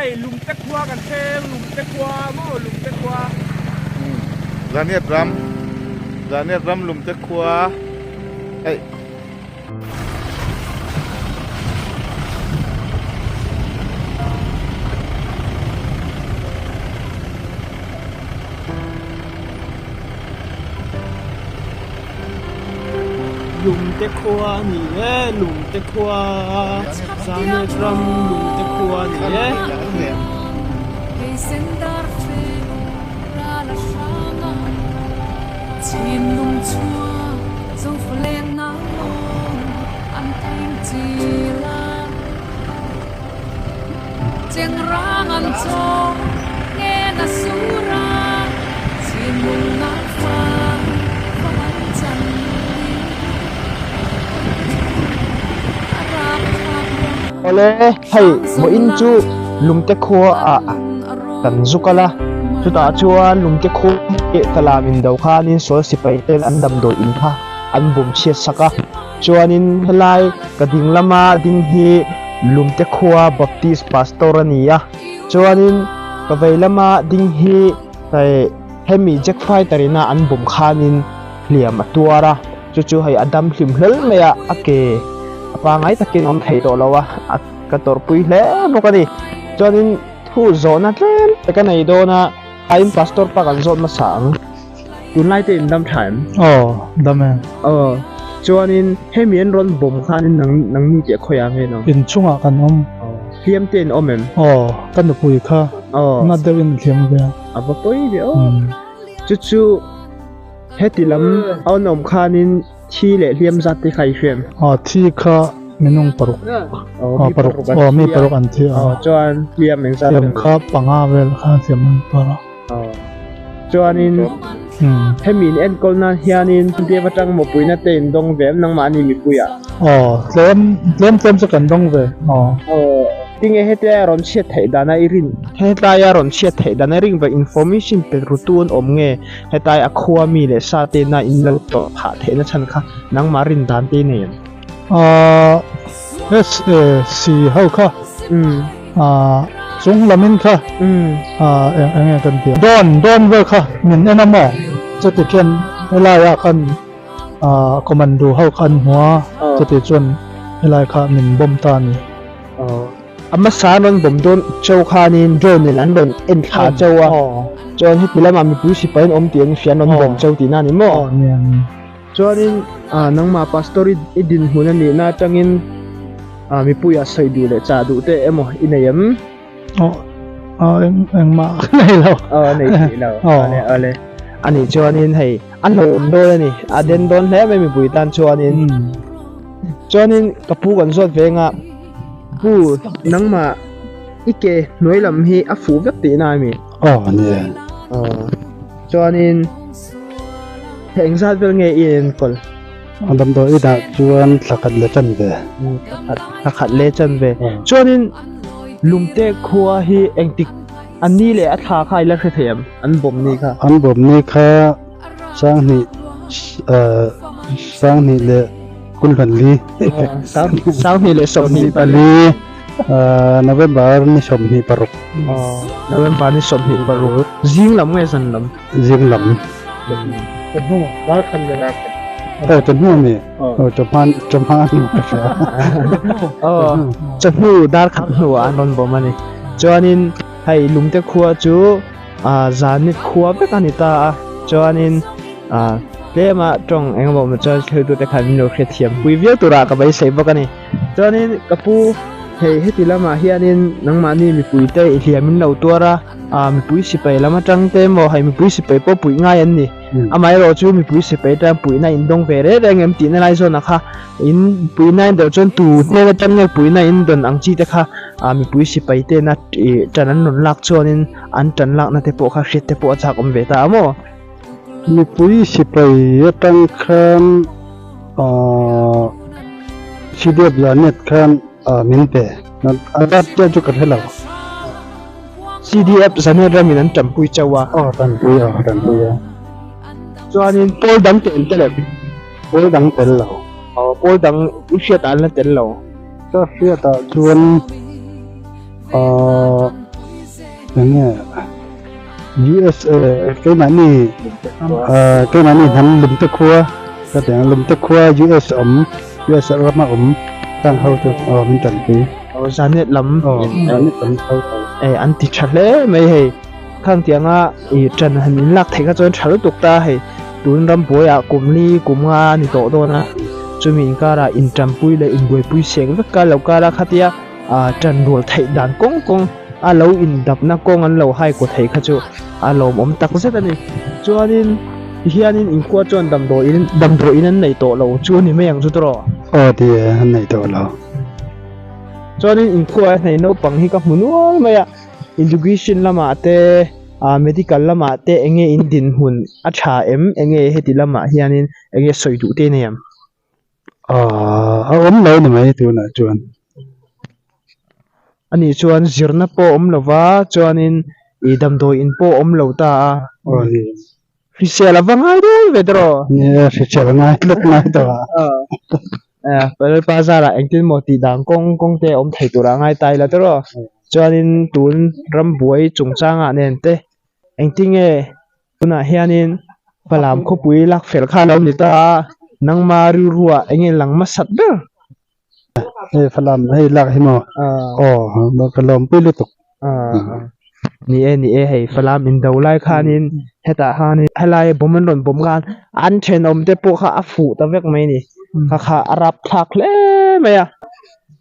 Hei Lumte khua kan thleng, Lumte khua maw Lumte khua. Zaniat ram, Zaniat ram Lumte khua hei. Lumte khua a ni e, Lumte khua Zanet ram Lumte khua a ni e. Awle hei vawiin chu Lungte khua ah kan zu kal a chutah chuan Lungte khua leh Falam indo khanin sual sipai ten an damdawi in kha an bawm chhiat sak a chuanin helai ka ding lama ding hi Lumte khua Baptist Pastor a ni a, chuanin ka vei lama ding hi hei hemi Jack Fighter ina an bawm khanin hliam a tuar a, chu chu hei a dam hlim hlel mai a, a ke a pangai takin awm thei tawh lo a, a ka tawrhpui hle bawk a ni. Chuanin thu zawhna tlem te ka nei dawn a, aiin Pastor pa kan zawt hmasa ang. Tunlai te in dam tha em? Aw, dam e. Aw, chuanin hemi an rawn bawm khanin nang nangni tih a khawiah nge no? Inchungah kan awm. Aw, hliam te in awm em? Aw, ka nupui kha. Aw. Na deuhin hliam ve a. A va pawi ve aw. Chu chu heti lam a an awm khanin thi leh hliam zat te kha i hria em? Aw, thi kha minung paruk. Aw, mi paruk an thi a. Aw, mi paruk an thi a. Aw, chuan hliam engzat? Hliam kha panga vel kha hliam an tuar a. Chuanin hemi in enkawl nan hianin Dev atang mawpuina te in dawng ve em nangmahni mipuiah? Aw, tlem tlem tlem chu kan dawng ve. Aw. Aw, tinge hetia rawn chhiat theih dana i rin? Hetaia rawn chhiat theih dana i ring ve information pe rutu an awm nge? Hetai a khua mi leh sa te na in lo tawh phah theihna chhan kha nangmah rin dan te i nei em? Aw, SAC ho kha. Ahh chung lam in kha ahh eng eng nge kan tih dawn dawn vel kha min en a maw chuti khian helai ah khan ahh commando ho kha an hmu a chuti chuan helai kha min bomb ta a ni. A hmasa an rawn bomb dawn cheu khanin drone in an rawn en thla cheu a chuan heti lamah mipui sipai an awm tih an hria an rawn bomb cheu tihna a ni maw? Aw nia nia. Chuanin ah nangmah pastor i i dinhmun a nihna atangin ah mipuiah sawi duh leh chah duh te emaw i nei em? Aw aw eng engmah ka nei lo. Aw a nei theih lo. Awle awle. Anih chuanin hei a hlauhawm dawn a ni a den dawn hle mai mipui tan chuanin. Chuanin ka pu kan zawt ve anga pu nangmah i ke hnuai lam hi a fuh vek tihna a mi? Aw ni e. Aw chuanin. Hei engzat vel nge i enkawl? A damdawi i dah chuan thla khat leh chan ve. Thla khat leh chan ve. Chuanin Lumte khua hi engtik a ni leh a thla kha i la hre thei em? An bawm ni kha. An bawm ni kha Sanghnih Sanghnih leh Kulhmanli. Sanghnih leh 24. November ni 26. November ni 26. Zing lam nge zan lam? Zing lam. Chawhnu dar khat leh. Aw chawhnu a mi? Aw chawhma chawhma a hnu ka hria. Aw chawhnu dar khat hnuah an rawn bawm a ni. Chuanin hei Lungte khua chu ah Zanit khua vek a ni ta a. Chuanin ah tlema tawng eng emaw awm chuan thiltute khan min lo hrethiam pui viau turah ka beisei bawk a ni. Chuanin ka pu hei heti lamah hianin nangmahni mipuite i hliam in lo tuar a. Ah mipui sipai lam atang te emaw hei mipui sipai pawh puih ngai an ni amaherawh chu mipui sipai atang puihna in dawng ve reng reng em tihna lai zawnah kha in puihna in dawh chuan tu hnen atang nge puihna in dawn ang chi te kha ah mipui sipai tena ih tan an rawn lak chuanin an tan lakna te pawh kha hriat te pawh a chak awm ve ta a maw. Mipui sipai atang khan ah CDF Zanet khan ah min pe a zat chiah chu ka hre lo. CDF Zanet ramin an tanpui chauh a. Aw tanpui a, tanpui a. Chuanin pawl dang te an tel em? Pawl dang tel lo. Aw pawl dang i hriatah an la tel lo. Ka hriatah chuan aaa. Enge USA keimahni keimahni hnam lumte khua ka ti ang lumte khua US awm US rama awm tang ho chu aw min tanpui. Aw Zanet lam aw Zanet lam ho tho. E an ti tha hle mai hei khang tianga i tan han in lak theih kha chuan tha lutuk ta hei tun ram buaiah kum li kum nga a ni tawh dawn a chumi inkarah intanpui leh inbuaipui sek vek ka lo kar a khatia Ṭan rual theih dan kawng kawng a lo indapna kawng an lo hai kaw thei kha chu a lawmawm tak zet a ni. Chuanin tihianin inkhua chuan damdawiin damdawiin an nei tawh lo chu a ni mai ang chu tawh. Aw ti e, an nei tawh lo. Chuanin inkhua a hnei naupang hi ka hmu nual mai a, education lamah te medical lamah te enge in dinhmun a tha em enge heti lamah hianin enge sawi duh te nei ang? A awm lo ni mai tunah chuan. Ani chuan zirna pawh awm lo va, chuanin i damdawi in pawh awm lo ta a. Aw ni. Hrisel a va ngai dawn ve tawh. Nia, hrisel a ngai tlat ngai tawh a. Lalpa zarah engtin maw tih dan kawng kawng te awm thei turah a ngai ta ila tawh. Chuanin tun rambuai chungchangah nen te engtinge Tunah hianin Falam khawpui lak fel kha a lo ni ta a, nangma rilruah eng nge lang hmasat ber? Hei Falam hei lak hi maw? Aw ka lawmpui lutuk. Ni e ni e hei Falam indo lai khanin hetah khanin helai bomb an rawn bomb khan an thenawm te pawh kha a fuh ta vek mai a ni. Kha kha a rapthlak hle mai a,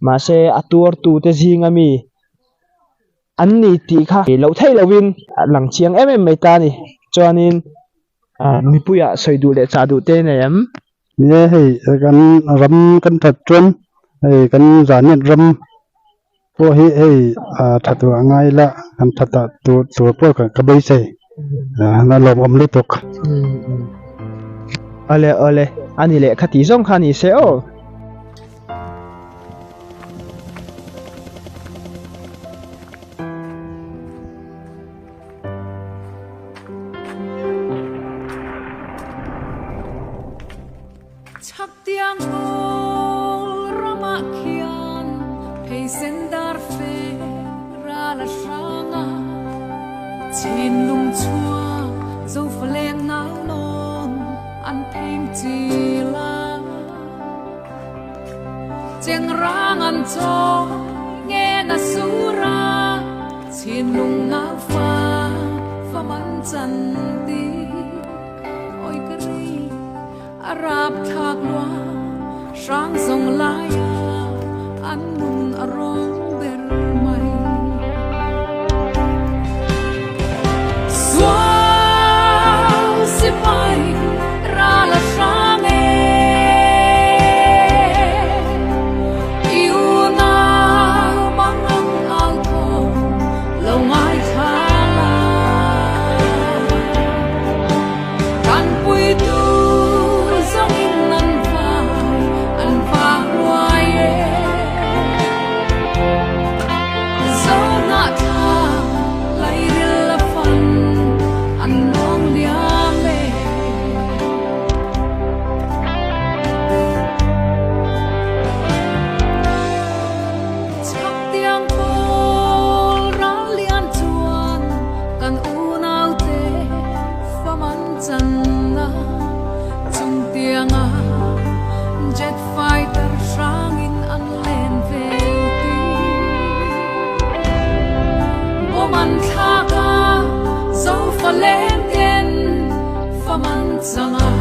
mahse a tuartu te zinga mi An ni tih kha loh theih lovin a lang chiang em em mai ta a ni. Chuanin mipuiah sawi duh leh chah duh te nei em? Nia hei kan ram kan that chuan hei kan Zanet ram pawh hi hei tha tur a ngai la kan that ah tur tur pawh ka beisei a lawmawm lutuk. Awle awle a ni leh kha tih zawng kha a ni se aw. Chhaktiang hawl ramah khian pheisen dar fe ral a hrang a, Chinlung chhuak Zofaleng nau nawn an pheng chil a. Chengrang an chaw nge na sur a, Chhinlung nau fa fa man chan ti. Awi ka ri a rap thlak lua, hrang zawng lai a an nun a rawng ber mai. Sual sipai ral a hrang e, I unau mang ang au thawm lo ngaithla la. Kan puitu zawngin an vai an vang ruai e. Zohnah thla lairil a fan an lawng liam e. Chhak tiang pawl ral lian chuan kan unaute fam an chan a, chung tianga jet fighter hrangin an len vel tih. Bawm an thlak a, zofa leng ten fam an chang a.